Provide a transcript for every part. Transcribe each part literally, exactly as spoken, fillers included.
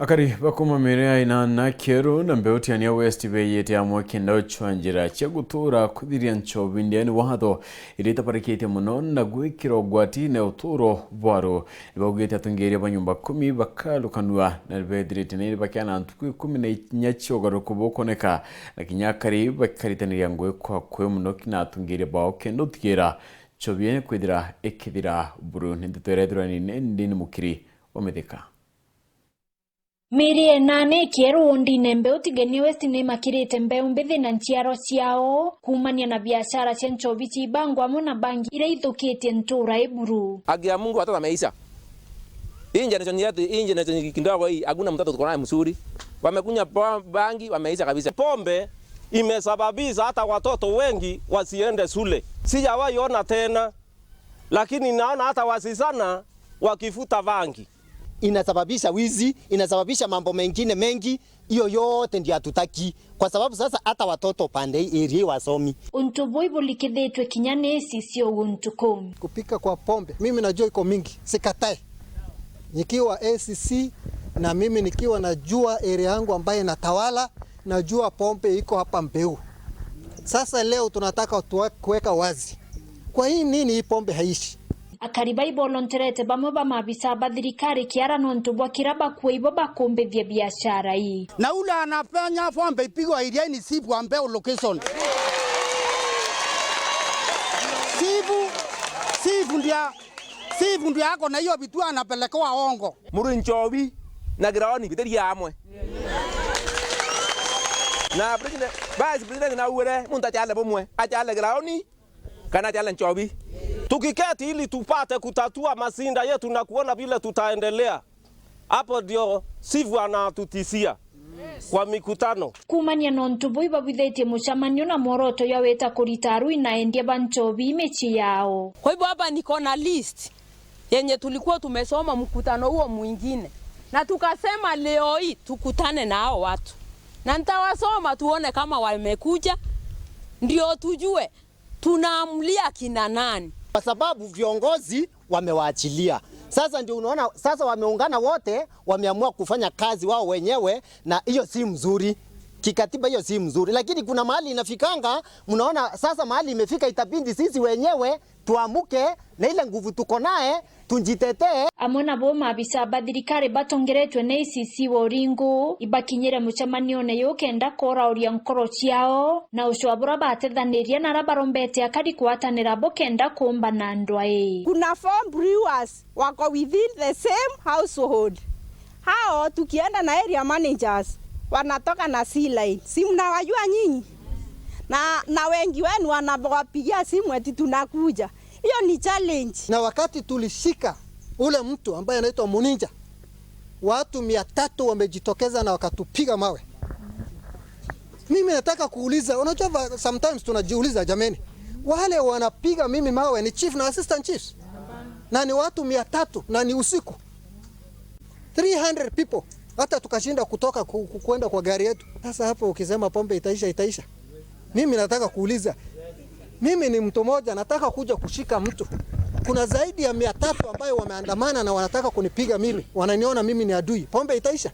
Akari ba kuuma miria inana Kieru na Mbeutiania West beeyite amwe kenda gucwa njira cia gutuura kwithiria nchobi ndiani watho iria itabarikitie mono na gwikira ugwatine utuuro bwao. Nibaugite atongeria ba nyomba kumi bakarukanua na beethirite ni bakiana ntuku ikumi na inya cia ugaruruku bukwoneka, na kinya akari bakaritanira ngugi kwa kwi mono na atongeria bao kenda utigira nchobi iria kwithira ikithira buru. Ni ndeto iria ithurani ni Ndini Mukiri wa Mithika. Miiri inana Kieru wondine Mbeu Tigania West nimakirite mbeu mbithi na nchiarwa ciao kuumania na biashara cia nchobi ciibangwa amwe na bangi iria ithukitie ntuura i buru. Haki ya Mungu, watoto wameisha. Hii generation yetu, hii generation kidogo hii, hakuna mtoto tuko naye mzuri. Wamekunywa po-, bangi, wameisha kabisa. Pombe imesababisha hata watoto wengi wasiende shule. Sijawahi ona tena, lakini naona hata wasisana wakifuta bangi. Inasababisha wizi, inasababisha mambo mengine mengi. Hiyo yote ndio hatutaki, kwa sababu sasa hata watoto pande hii area wasomi. Untu buu ibulikithitwe kinya ni A C C o guntu kuu. Kupika kwa pombe, mimi najua iko mingi, sikatai. Nikiwa A C C na mimi nikiwa najua area yangu ambaye natawala, najua pombe iko hapa Mbeu. Sasa leo tunataka tuwe-, kuweka wazi. Kwa hii nini hii pombe haishi? Akari baibolonterete bamwe ba maabisa ba thirikari kiara nontu bwa kira bakua ibo bakumbithia biashara ii. Na ule anafanya pombe ipigwa iriaini, chief wa Mbeu location. Chief, chief ndia, chief ndia ako na hiyo vitu anapelekewa ongo. Muri nchobi na giraoni bitiria amwe. Na president, vice president na uwire muntu achale bumwe, achale giraoni kana achale nchobi. Tukiketi ili tupate kutatua masinda yetu na kuona vile tutaendelea. Hapo ndio chief anatutishia kwa mikutano. Kuumania na untu buu ibabwithitie mucemanio na mworoto jwa wita kurita arui na endia ba nchobi micii yao. Kwa hivyo hapa niko na list yenye tulikuwa tumesoma mkutano huo mwingine, na tukasema leo hii tukutane na hao watu, na nitawasoma tuone kama wamekuja, ndio tujue tunaamlia kina nani. Kwa sababu viongozi wamewaachilia. Sasa ndio unaona, sasa wameungana wote, wameamua kufanya kazi wao wenyewe, na hiyo si mzuri. Kikatiba hiyo si mzuri. Lakini kuna mahali inafikanga, mnaona sasa mahali imefika, itabidi sisi wenyewe tuamuke na ile nguvu tuko naye, tujitetee. Amwe nabo maabisa ba thirikari batongeretwe ni A C C wa Uringu ibakinyire mucemanione juu kenda koorauria nkoro ciao na ucwa buria batethanirie na aria barombete akari kwatanira bo kenda kuumbana ndwai. Kuna four brewers wako within the same household. Hao tukienda na area managers wanatoka na C line. Si mnawajua nyinyi? Na, na wengi wenu wanawapigia simu eti tunakuja. Hiyo ni challenge. Na wakati tulishika ule mtu ambaye anaitwa Muninja, watu mia tatu wamejitokeza na wakatupiga mawe. Mimi nataka kuuliza, unajua va-, sometimes tunajiuliza, jameni, wale wanapiga mimi mawe ni chief na assistant chiefs? Na ni watu mia tatu na ni usiku. Three hundred people. Hata tukashinda kutoka ku-, ku-, kuenda kwa gari yetu. Sasa hapo ukisema pombe itaisha, itaisha. Mimi nataka kuuliza, mimi ni mtu mmoja, nataka kuja kushika mtu. Kuna zaidi ya mia tatu ambayo wameandamana na wanataka kunipiga mimi, wananiona mimi ni adui. Pombe itaisha?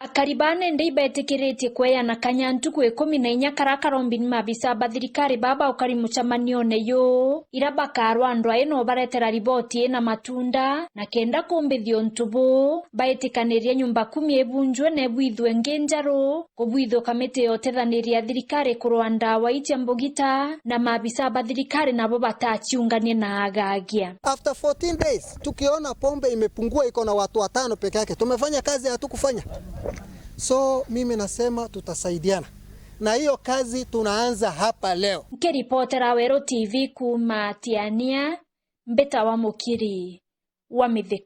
Akari ba nende ibetikiritie kweana kanya ntuku ikumi na inya karia karombi ni maabisa ba thirikari baa baukari mucemanione juu, ira bakarwa ndwai no baretera riboti ina matunda, na kenda kumbithia untu buu, baitikanirie nyumba kumi ibunjwe na ibwithwe ingi njeru, kubwithwa kamiti ya utethaniria ya thirikari kurwa ndawa icia mbugita, na maabisa ba thirikari nabo bataciunganie na agagia. After fourteen days, tukiona pombe imepungua, iko na watu watano peke yake, tumefanya kazi? Hatukufanya. So, mimi nasema tutasaidiana. Na hiyo kazi tunaanza hapa leo. Nkiripotera Weru T V kuuma Tiania, mbitawa Mukiri wa Mithika.